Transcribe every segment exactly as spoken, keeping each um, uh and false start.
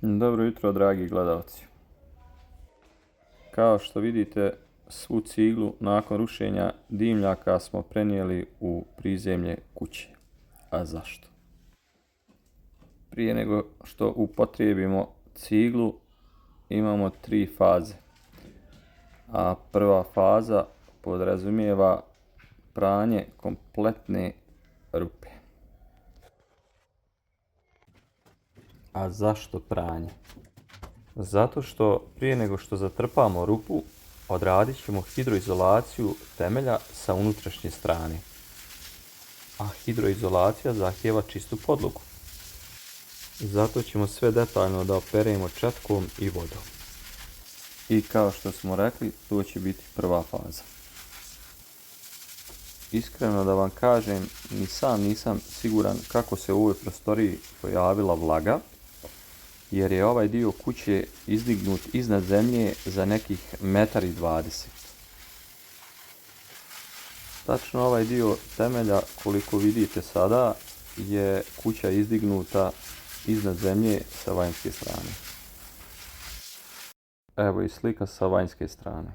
Dobro jutro, dragi gledalci. Kao što vidite, svu ciglu nakon rušenja dimljaka smo prenijeli u prizemlje kuće. A zašto? Prije nego što upotrijebimo ciglu, imamo tri faze. A prva faza podrazumijeva pranje kompletne rupe. A zašto pranje? Zato što prije nego što zatrpamo rupu, odradit ćemo hidroizolaciju temelja sa unutrašnje strane. A hidroizolacija zahtijeva čistu podlogu. Zato ćemo sve detaljno da operemo četkom i vodom. I kao što smo rekli, to će biti prva faza. Iskreno da vam kažem, ni sam nisam siguran kako se u ovoj prostoriji pojavila vlaga, jer je ovaj dio kuće izdignut iznad zemlje za nekih metar i dvadeset. Tačno ovaj dio temelja, koliko vidite sada, je kuća izdignuta iznad zemlje sa vanjske strane. Evo i slika sa vanjske strane.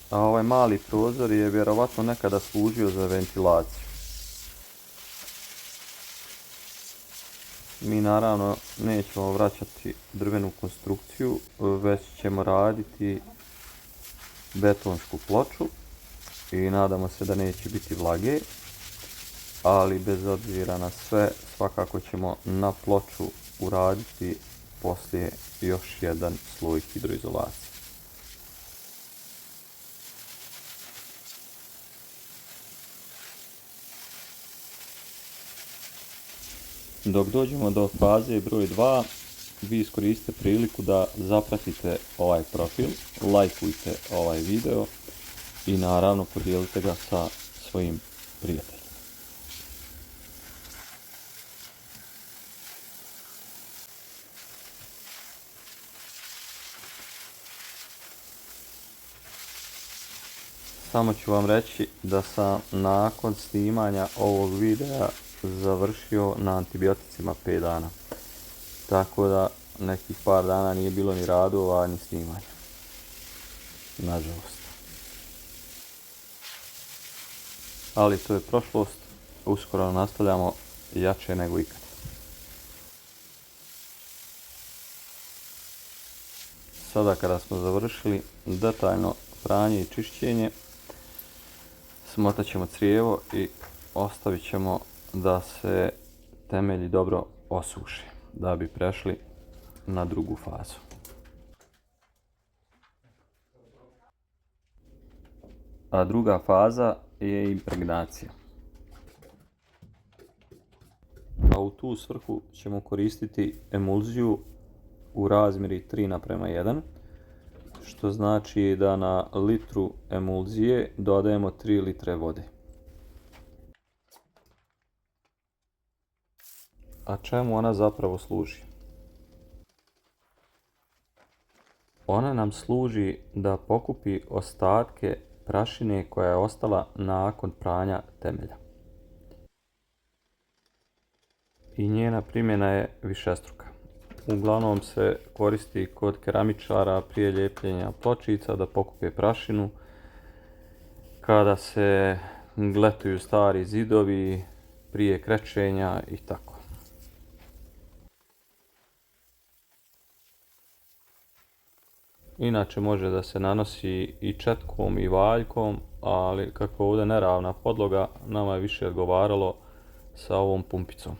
A ovaj mali prozor je vjerovatno nekada služio za ventilaciju. Mi naravno nećemo vraćati drvenu konstrukciju, već ćemo raditi betonsku ploču i nadamo se da neće biti vlage, ali bez obzira na sve, svakako ćemo na ploču uraditi poslije još jedan sloj hidroizolacije. Dok dođemo do faze broj dva, vi iskoristite priliku da zapratite ovaj profil, lajkujte ovaj video i naravno podijelite ga sa svojim prijateljima. Samo ću vam reći da sam nakon snimanja ovog videa završio na antibioticima pet dana. Tako da nekih par dana nije bilo ni radova, ni snimanja. Nažalost. Ali to je prošlost. Uskoro nastavljamo jače nego ikad. Sada kada smo završili detaljno pranje i čišćenje, smotat ćemo crijevo i ostavit ćemo da se temelji dobro osuše da bi prešli na drugu fazu. A druga faza je impregnacija. A u tu svrhu ćemo koristiti emulziju u razmjeri tri naprema jedan, što znači da na litru emulzije dodajemo tri litre vode. A čemu ona zapravo služi? Ona nam služi da pokupi ostatke prašine koja je ostala nakon pranja temelja. I njena primjena je višestruka. Uglavnom se koristi kod keramičara prije lijepljenja pločica da pokupe prašinu, kada se gletuju stari zidovi, prije krečenja i tako. Inače može da se nanosi i četkom i valjkom, ali kako je ovdje neravna podloga, nama je više odgovaralo sa ovom pumpicom.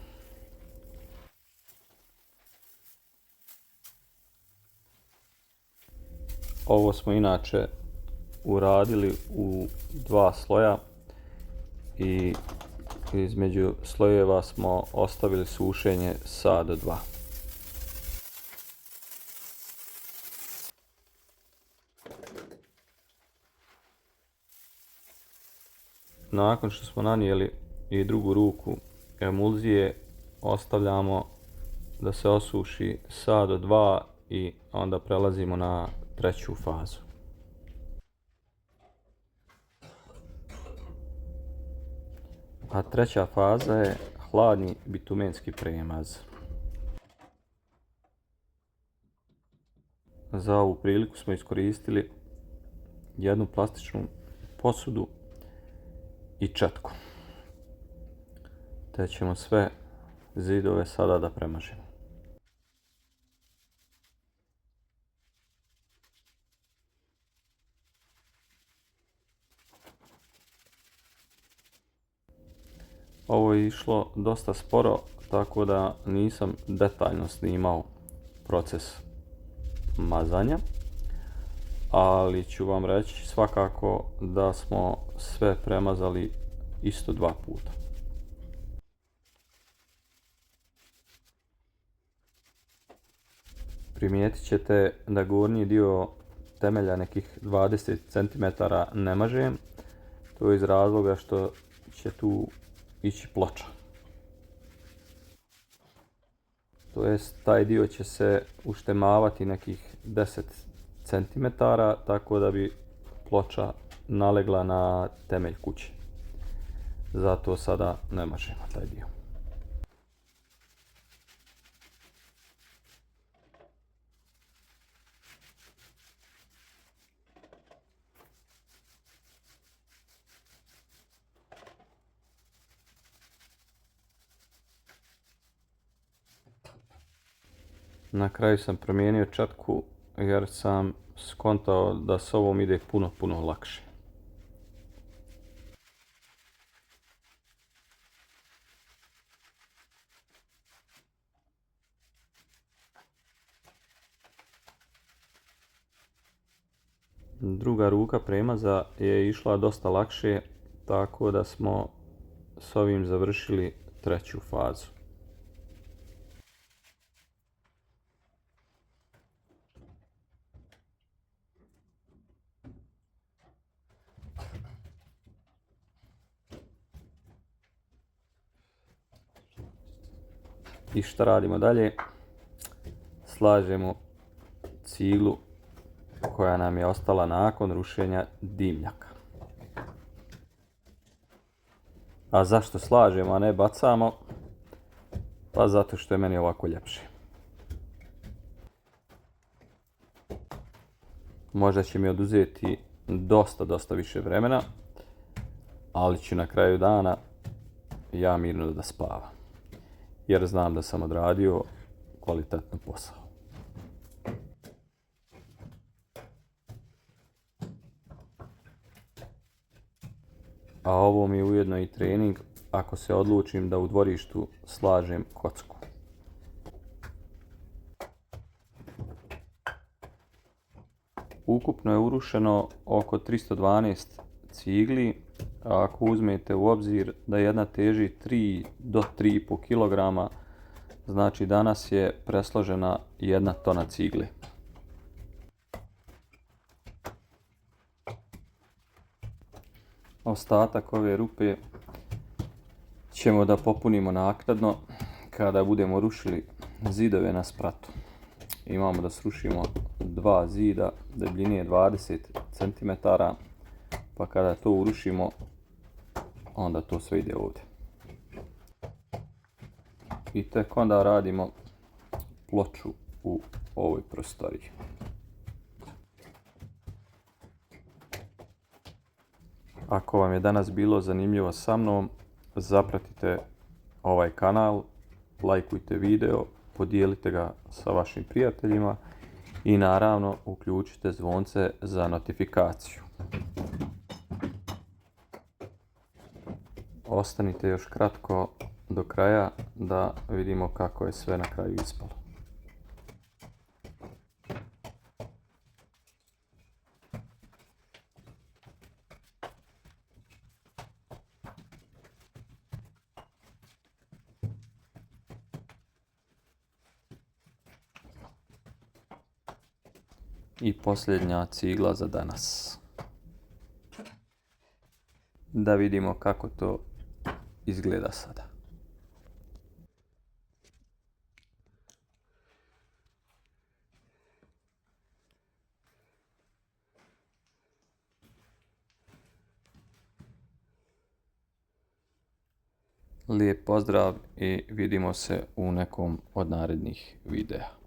Ovo smo inače uradili u dva sloja i između slojeva smo ostavili sušenje sat do dva. Nakon što smo nanijeli i drugu ruku emulzije, ostavljamo da se osuši sat do dva i onda prelazimo na treću fazu. A treća faza je hladni bitumenski premaz. Za ovu priliku smo iskoristili jednu plastičnu posudu i četku, te ćemo sve zidove sada da premažemo. Ovo je išlo dosta sporo, tako da nisam detaljno snimao proces mazanja, ali ću vam reći svakako da smo sve premazali isto dva puta. Primijetit ćete da gornji dio temelja nekih dvadeset centimetara ne mažem, to je iz razloga što će tu ići ploča. To jest, taj dio će se uštemavati nekih deset centimetara, tako da bi ploča nalegla na temelj kuće. Zato sada ne mažemo taj dio. Na kraju sam promijenio čatku jer sam skontao da s ovom ide puno, puno lakše. Druga ruka premaza je išla dosta lakše, tako da smo s ovim završili treću fazu. I šta radimo dalje? Slažemo ciglu koja nam je ostala nakon rušenja dimnjaka. A zašto slažemo, a ne bacamo? Pa zato što je meni ovako ljepše. Možda će mi oduzeti dosta, dosta više vremena, ali ću na kraju dana ja mirno da spavam, jer znam da sam odradio kvalitetno posao. A ovo mi je ujedno i trening ako se odlučim da u dvorištu slažem kocku. Ukupno je urušeno oko tristo dvanaest cigli, a ako uzmete u obzir da jedna teži tri do tri i po kilograma, znači danas je presložena jedna tona cigle. Ostatak ove rupe ćemo da popunimo naknadno kada budemo rušili zidove na spratu. Imamo da srušimo dva zida debljine dvadeset centimetara, pa kada to urušimo, onda to sve ide ovdje. I tek onda radimo ploču u ovoj prostoriji. Ako vam je danas bilo zanimljivo sa mnom, zapratite ovaj kanal, lajkujte video, podijelite ga sa vašim prijateljima i naravno uključite zvonce za notifikaciju. Ostanite još kratko do kraja da vidimo kako je sve na kraju ispalo. I posljednja cigla za danas. Da vidimo kako to izgleda sada. Lijep pozdrav i vidimo se u nekom od narednih videa.